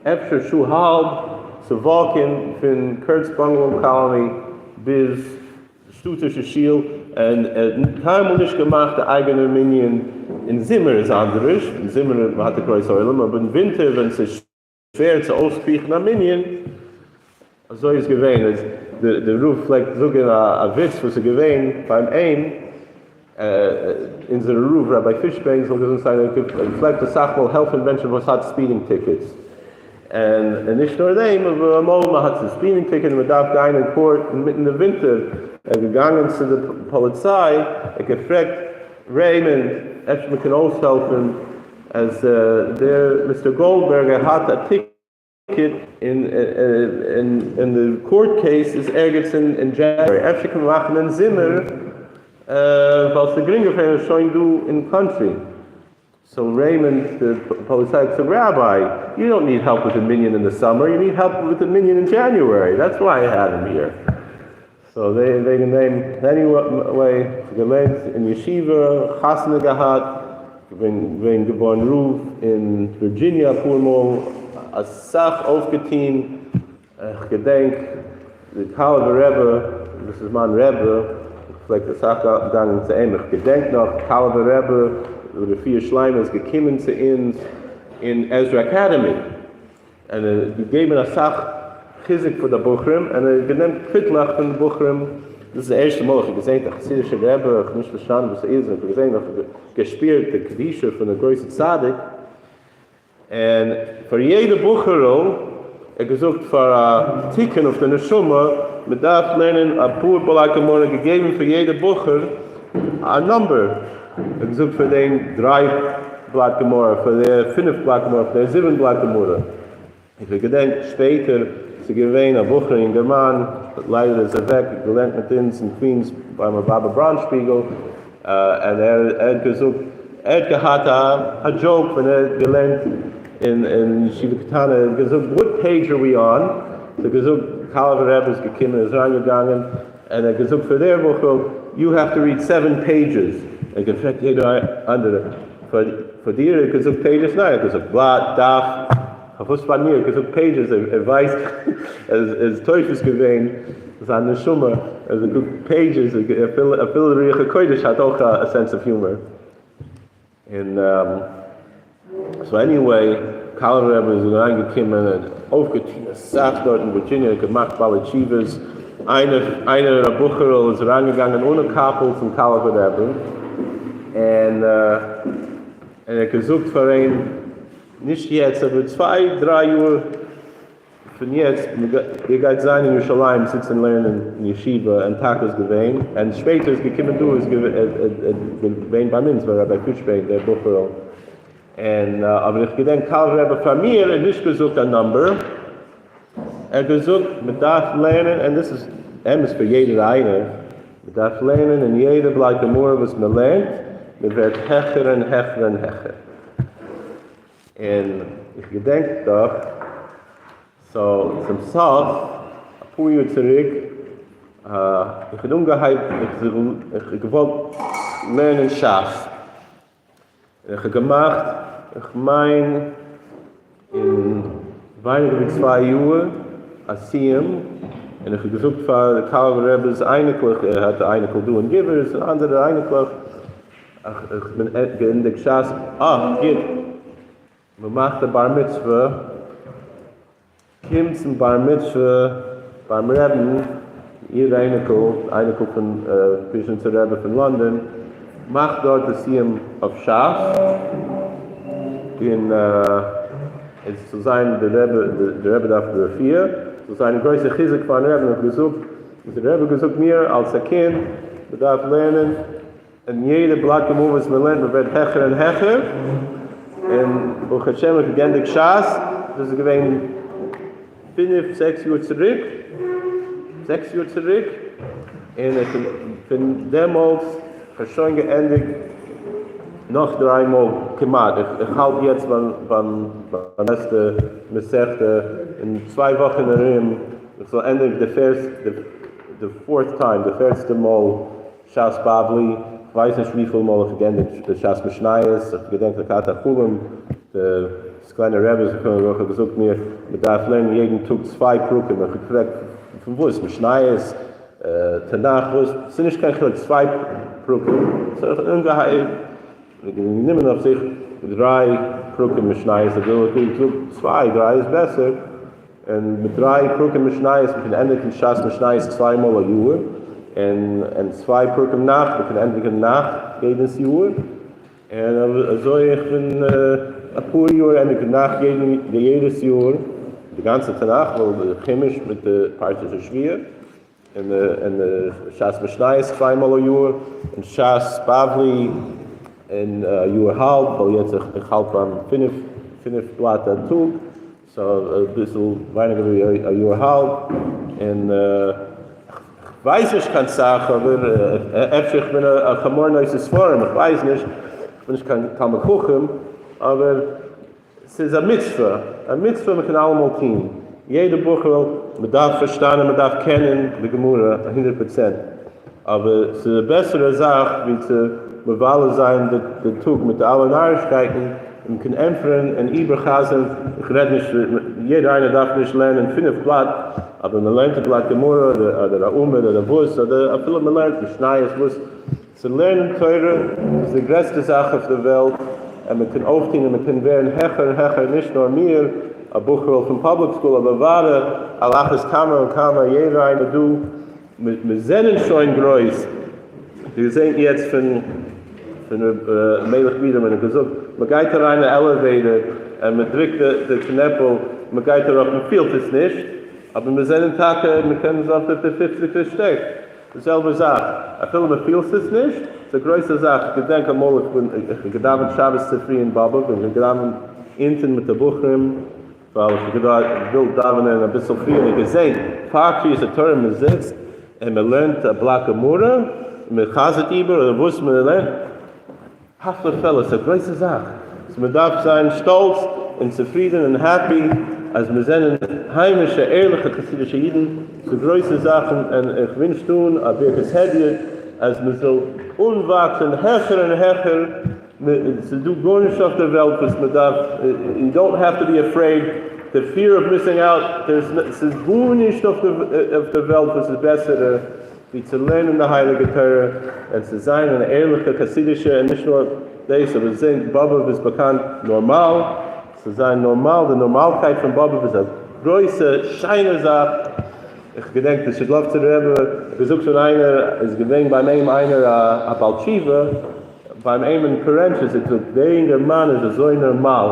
אפשר שעה האלב, צו walk ען פון Kurtz Bungalow Colony ביז שטאטישע שול, און ער האט קיינמאל נישט געמאכט א אייגענער מנין, אין זומער איז אנדערש, אין זומער האט ער גרויס עולם, אבער אין ווינטער ווען ס'איז שווער צו אויסקריכן א מנין, אזוי איז געווען, אז די רב פלעגט זאגן א וויץ וואס איז געווען ביים אים, אונזער רב ראביי פישביין זאל געזונט זיין, ער פלעגט אסאך מאל העלפן מענטשן וואס האט speeding tickets, און נישט נאר דעם, אבער אמאל מען האט א speeding ticket און מען דארף גיין אין court אינמיטן די ווינטער, ער איז געגאנגען צו די פאליציי, ער האט געפרעגט רעימאנד אפשר מען קען אויסהעלפן אז דער מיסטער גאלדבערגער האט א ticket און די court case איז ערגעץ אין January, אפשר קען מען מאכן אין זומער ווייל ס'איז גרינגער פאר אים שוין דא אין country. so רעימאנד די פאליציי האט געזאגט Rabbi you don't need help with די מנין אין די summer, you need help with די מנין אין January, that's why I had him here. so וועגן דעם anyway, געלערנט אין ישיבה, חתונה געהאט, געווען געווארן רב אין ווירדזשיניע אפאר מאל, אסאך אויפגעטוהן, איך געדענק די קאלובער רבי, דאס איז מיין רבי, איך פלעג אסאך גאנגען צו אים, איך געדענק נאך קאלובער רבי רפואה שלימה איז געקומען צו אונז אין עזרא Academy, און ער האט געגעבן אסאך חיזוק פאר די בחורים, און ער האט גענומען קוויטלעך פון די בחורים, דאס איז די ערשטע מאל איך האב געזען א חסידישע רבי, איך האב נישט פארשטאנען וואס איז, איך האב געזען, איך האב געשפירט די קדושה פון די גרויסע צדיק, און פאר יעדע בחור'ל ער האט געזאגט פאר א תיקון אויף די נשמה, מען דארף לערנען אפאר בלאט גמרא, געגעבן פאר יעדע בחור א number, ער האט געזאגט פאר דעם דריי בלאט גמרא, פאר דער פינף בלאט גמרא, פאר דער זיבן בלאט גמרא. איך געדענק שפעטער ס'איז געווען א בחור אינגערמאן, ליידער איז אוועק, געלערנט מיט אונז אין קווינס ביים ר' אבא בראנשפיגל, און ער האט געזאגט ער האט געהאט א joke ווען ער האט געלערנט אין ישיבה קטנה, ער האט געזאגט what page are we on, האט ער געזאגט קאלובער רבי איז געקומען איז אריינגעגאנגען און ער האט געזאגט פאר דער בחור you have to read seven pages, ער האט געפרעגט יעדער אנדערע פאר דיר ער האט געזאגט pages ניין ער האט געזאגט בלאט דף פארוואס פאר מיר ער האט געזאגט pages ער ווייסט ער איז תופס געווען זיין נשמה ער האט געזאגט pages אפילו רוח הקודש האט אויך א sense of humor. און so anyway, קאלובער רבי איז אריין געקומען און אויפגעטון אסאך דארט אין ווירדזשיניע, געמאכט בעלי תשובות, איינער איינער א בחור'ל איז אריין געגאנגען אן א קאפל צום קאלובער רבי, און ער האט געזאגט פאר אים, נישט יעצט אבער צוויי דריי יאר פון יעצט, איר גייט זיין אין ירושלים זיצן לערנען אין ישיבה, און טאקע איז געווען, און שפעטער איז געקומען דא איז געווען ביי אונז ביי ראביי פישביין דער בחור'ל, און אבער איך געדענק קאלובער רבי פאר מיר האט נישט געזאגט א number. ער האט געזאגט מען דארף לערנען, און דאס איז אמת פאר יעדער איינער, מען דארף לערנען אין יעדע בלאט גמרא וואס מען לערנט, מען ווערט העכער און העכער און העכער. און איך געדענק דאך, so צום סוף, אפאר יאר צוריק, איך האב אנגעהייבן, איך האב געוואלט לערנען שס, און איך האב געמאכט, איך מיין אין ווייניגער ווי 2 יאר, א סיום, און איך האב געזאגט פאר די קאלובער רבי'ס אייניקלעך, ער האט א אייניקל דא אין גיבערס און אנדערע אייניקלעך, איך בין געענדיגט שס, אה, גוט, מען מאכט א בר מצוה, קום צום בר מצוה ביים רעבן, איר אייניקל, אייניקל פון וויזשניצער רבי פון לאנדאן, מאכט דארט די סיום אויף שס, און עס זאל זיין די רבי, די רבי דארף די רפואה, זאל זיין גרויסע חיזוק פארן רעבן, האט געזאגט, וואס די רבי האט געזאגט מיר אלס א קינד, מען דארף לערנען און יעדע בלאט גמרא וואס מען לערנט מען ווערט העכער און העכער, און ברוך השם איך האב געענדיגט שס, דאס איז געווען פינף זעקס יאר צוריק, 6 יאר צוריק, און איך פון דעמאלטס איך האב שוין געענדיגט נאך דריי מאל כמעט, איך האלט יעצט ביים לעצטע מסכתא, אין 2 וואכן ארום איך זאל ענדיגן די first, די fourth time, די פערטסטע מאל שס בבלי, כ'ווייס נישט וויפיל מאל איך האב געענדיגט שס משניות, איך געדענק לקראת החלום, די סקולענער רבי זכרונו לברכה האט געזאגט מיר, מען דארף לערנען יעדן טאג צוויי פרקים, איך האב געפרעגט פון וואס, משניות, תנך, וואס, ס'איז נישט קיין חילוק, צוויי פרקים, so איך האב אנגעהויבן, גענומען אויף זיך דריי פרקים משניות, איך האב געזאגט צוויי, דריי איז בעסער, און מיט דריי פרקים משניות, מען קען ענדיגן שס משניות צוויי מאל א יאר, און צוויי פרקים נ"ך, מען קען ענדיגן נ"ך יעדעס יאר, און אזוי איך בין אפאר יאר ענדיגן נ"ך יעדעס יאר, די גאנצע תנך, ווייל די חומש מיט די פרשת השבוע, און די שס משניות צוויי מאל א יאר, און שס בבלי אין א יאר האלב, ווייל יעצט איך האלט ביים פינף בלאט א טאג, so אביסל ווייניגער ווי א יאר האלב, און כ'ווייס נישט קיין סאך, אבער אפשר איך בין א חמור נושא ספרים, איך ווייס נישט, איך בין נישט קיין תלמיד חכם, אבער ס'איז א מצוה, א מצוה מ'קען אלעמאל טון, יעדע בחור'ל, מ'דארף פארשטיין און מ'דארף קענען די גמרא 100%, אבער ס'איז א בעסערע זאך ווי צו מבלה זיין די טאג מיט אלע נארישקייטן, און מ'קען ענטפערן און איבער'חזר'ן, איך רעד נישט, יעדער איינער דארף נישט לערנען פינף בלאט, אבער מ'לערנט א בלאט גמרא אדער א עמוד אדער וואס, אדער אפילו מ'לערנט משניות וואס, צו לערנען תורה איז די גרעסטע זאך אויף די וועלט, און מען קען אויפטון און מען קען ווערן העכער און העכער, נישט נאר מיר, א בחור'ל פון public school, אבער ווארע על אחת כמה וכמה יעדער איינער דא, מיר זענען שוין גרויס, איר זעט יעצט פון ר' מלך בידערמאן האט געזאגט, מען גייט אריין אין elevator און מען דריקט די קנעפל, מען גייט ארויף, מען פילט עס נישט, אבער מיר זענען טאקע, מען קען זיין אויף די פופציגסטע שטאק. די זעלבע זאך, אפילו מען פילט עס נישט, ס'איז א גרויסע זאך, איך געדענק אמאל איך בין איך האב געדאווענט שבת צופרי אין באבוב און איך האב געדאווענט אונטען מיט די בחורים, ווייל איך האב געוואלט דאווענען אביסל פריער, און געזען פאר קריאת התורה מען זיצט און מען לערנט א בלאט גמרא, און מען חזר'ט איבער אדער וואס מען לערנט, הפלא ופלא, ס'איז א גרויסע זאך, so מען דארף זיין שטאלץ און צופרידען און happy אז מיר זענען היימישע ערליכע חסידישע אידן, ס'איז גרויסע זאכן און איך ווינטש אן א ברכת הדיוט אז מען זאל אנוואקסען העכער און העכער, ס'איז דא גארנישט אויף דער וועלט וואס מען דארף, you don't have to be afraid, the fear of missing out, ס'איז גארנישט אויף דער וועלט וואס איז בעסערע ווי צו לערנען די הייליגע תורה און צו זיין אן ערליכע חסידישע און נישט נאר דאס אבער זען באבוב איז באקאנט נארמאל, צו זיין נארמאל, די נארמאלקייט פון באבוב איז א גרויסע שיינע זאך, איך געדענק די שידלאווצער רבי האט געזאגט פון איינער איז געווען ביים אים איינער א בעל תשובה ביים אים אין פארענטשעס האט געזאגט דער אינגערמאן איז אזוי נארמאל.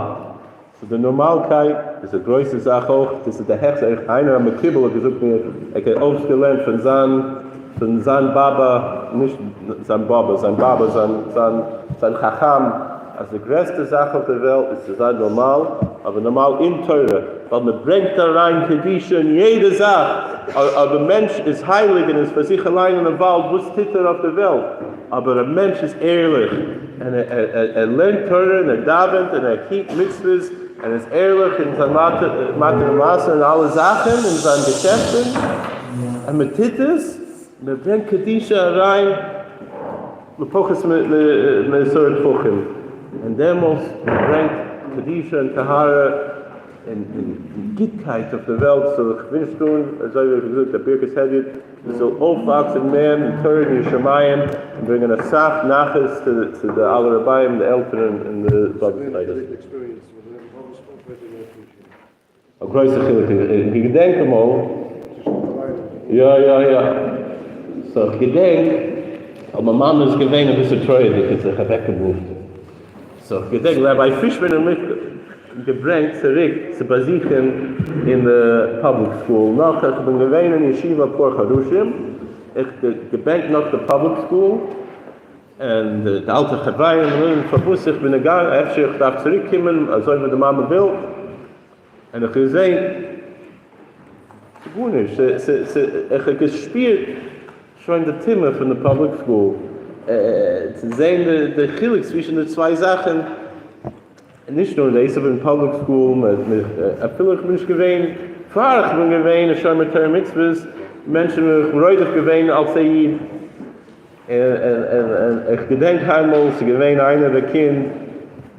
so די נארמאלקייט איז א גרויסע זאך אויך, דאס איז די העכסטע, איך איינער א מקובל האט געזאגט מיר, ער האט אויסגעלערנט פון זיין פון זיין באבע, נישט זיין באבע, זיין באבע, זיין זיין זיין חכם, אז די גרעסטע זאך אויף די וועלט איז צו זיין נארמאל, אבער נארמאל אין תורה. ווייל מען ברענגט אריין קדושה אין יעדע זאך, אויב א מענטש איז הייליג און איז פאר זיך אליין אינעם וואלד, וואס טוט ער אויף די וועלט? אבער א מענטש איז ערליך און ער לערנט תורה און ער דאווענט און ער היט מצוות און איז ערליך אין זיין מתן ומעשר און אלע זאכן אין זיין געשעפטן, און מען טוט עס, מען ברענגט קדושה אריין לפחות מעשרה טפחים, און דעמאלס מען ברענגט קדושה און טהרה און גוטקייט אויף די וועלט, so איך ווינטש אן, אזוי ווי איך האב געזאגט א ברכת הדיוט, מען זאל אויפוואקסן מער אין תורה און יראת שמים, און ברענגען אסאך נחת צו די אלע רביים, די עלטערן און די באבעס זיידעס. א גרויסע חילוק איך געדענק אמאל. יא יא יא. so איך געדענק אז מיין מאמע איז געווען אביסל טרויעריג האט זיך אוועק געמופט. so איך געדענק ראביי פישמאן האט מיך געברענגט צוריק צו באזוכן אין די public school נאך איך בין געווען אין ישיבה אפאר חדשים. איך געבענקט נאך די public school. און די אלטע חברים און פארוואס איך בין געגאנגען אפשר איך דארף צוריק קומען אזוי ווי די מאמע וויל. און איך געזעהן גארנישט, איך האב געשפירט שוין די טומאה פון די public school, צו זעהן די חילוק צווישן די צוויי זאכן, נישט נאר דאס, אבער אין public school, אפילו איך בין נישט געווען, פאר איך בין געווען א שומר תורה ומצוות, מענטשן האבן מיך רודף געווען אלס א איד, און איך געדענק איינמאל ס'איז געווען איינער א קינד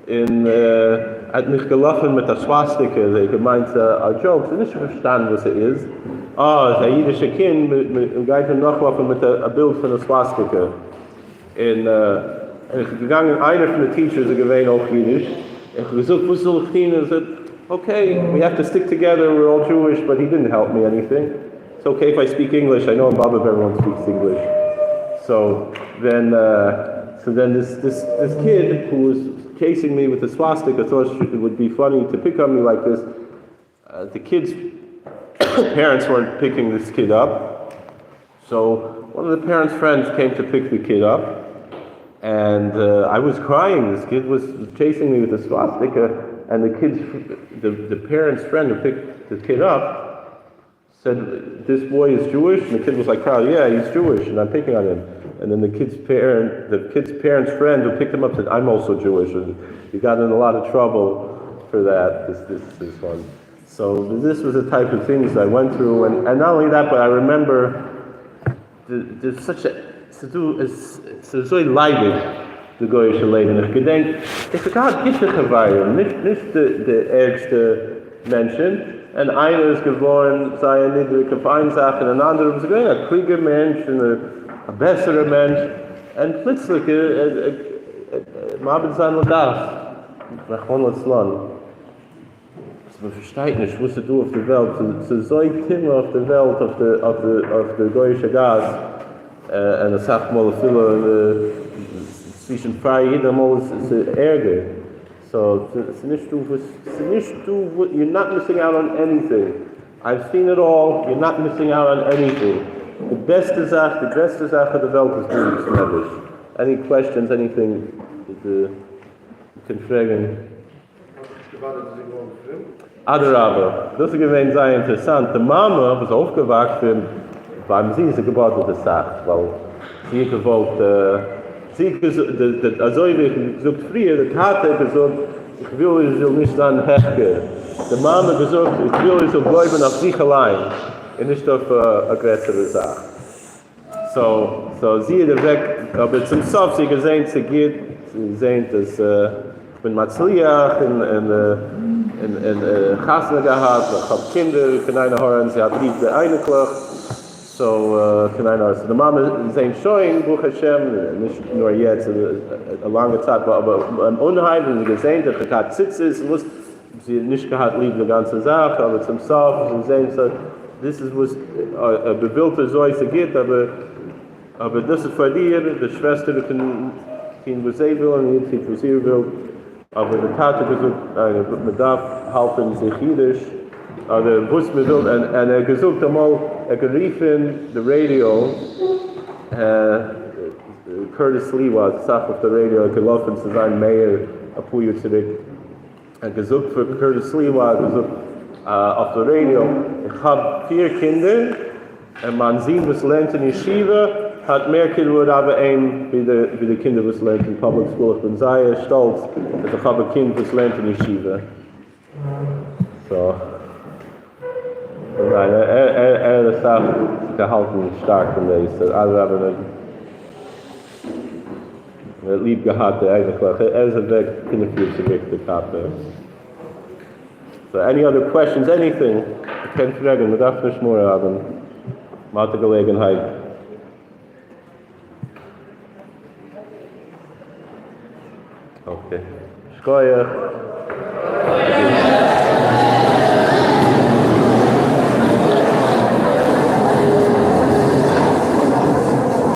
און ער האט מיך געלאפען מיט א סוואסטיקע, זיי האט געמיינט ס'איז א joke, זיי נישט פארשטאנען וואס ס'איז, אה ס'איז א אידישע קינד מ'גייט אים נאכלאפען מיט א בילד פון א סוואסטיקע, און איך בין געגאנגען איינער פון די teachers איז געווען אויך אידיש, איך האב געזאגט וואס זאל איך טון, ער זאגט okay we have to stick together we're all Jewish but he didn't help me anything. It's okay if I speak English, I know in Bobov everyone speaks English. So then so then this this this kid who was chasing me with the swastika thought it would be funny to pick on me like this. The kid's parents weren't picking this kid up. So one of the parents' friends came to pick the kid up, and I was crying. This kid was chasing me with a swastika, and the kid's the, the parents' friend who picked the kid up said, this boy is Jewish? And the kid was like, proud, yeah, he's Jewish, and I'm picking on him. And then the kid's parent, the kid's parent's friend who picked him up said, I'm also Jewish. And he got in a lot of trouble for that, this, this, this one. So this was the type of things I went through. And, and not only that, but I remember there's such a, ס'איז אזוי ליידיג די גוי'אישע לעבן, איך געדענק איך האב געהאט גוטע חברים, נישט נישט די ערגסטע מענטשן, און איינער איז געווארן זייער נידריג אויף איין זאך און אן אנדערער איז געווען א קלוגער מענטש און א בעסערער מענטש, און פלוצליך מאבד זיין לדעת, רחמנא לצלן. אז מען פארשטייט נישט וואס איז דא אויף די וועלט, ס'איז אזוי טומאה אויף די וועלט, אויף די גוי'אישע גאס, און אסאך מאל אפילו צווישן פרייע אידן אמאל איז עס ערגער, so ס'איז נישט דא וואס, ס'איז נישט דא וואס, you're not missing out on anything, I've seen it all, you're not missing out on anything, די בעסטע זאך, די גרעסטע זאך אויף די וועלט איז בריאות נפש, any questions anything קען פרעגן. אדרבה, דאס איז געווען זייער אינטערעסאנט, די מאמע וואס איז אויפגעוואקסן ביים זון איז געבאדערט אסאך, ווייל זי האט געוואלט, זי האט געזאגט, אזוי ווי איך האב געזאגט פריער, די טאטע האט געזאגט איך וויל איר זאל נישט זיין הפקר, די מאמע האט געזאגט איך וויל איר זאל גלויבן אויף זיך אליין און נישט אויף א גרעסערע זאך. so so זי איז אוועק אבער צום סוף זי געזעהן צו גוט זי זעהן אז איך בין מצליח און און און חתונה געהאט איך האב קינדער קיין עין הרע און זי האט ליב די אייניקלעך so קיין עין הרע so די מאמע זעהן שוין ברוך השם נישט נאר יעצט א לאנגע צייט אבער ביים אנהייב ווען זי געזעהן איך האב געהאט ציצית און וואס זי האט נישט געהאט ליב די גאנצע זאך, אבער צום סוף זי זעהן so דאס איז וואס בבילט אזוי ס'גוט, אבער אבער דאס איז פאר דיר, די שוועסטער קען טוהן וואס זיי ווילן און איר טוט וואס איר ווילט, אבער די טאטע האט געזאגט ניין מ'דארף האלטען זיך אידיש אדער וואס מ'וויל, און ער האט געזאגט אמאל ער האט גערופען די ראדיא Curtis Sliwa אסאך אויף די ראדיא ער האט געלאפען צו זיין mayor אפאר יאר צוריק. ער האט געזאגט פאר Curtis Sliwa, ער האט געזאגט. אויף די ראדיא, איך האב פיר קינדער, און מיין זון וואס לערנט אין ישיבה האט מער כיבוד אב ואם ווי די קינדער וואס לערנט אין public school, איך בין זייער שטאלץ אז איך האב א קינד וואס לערנט אין ישיבה. So, ניין, ער האט אסאך געהאלטן שטארק פון דאס, אדרבה, ער האט ליב געהאט די אייניקלעך, ער איז אוועק פינף יאר צוריק די טאטע. So any other questions, anything, מ'קען פרעגן, מ'דארף נישט מורא האבן, מ'האט די געלעגנהייט. Okay. שכוח.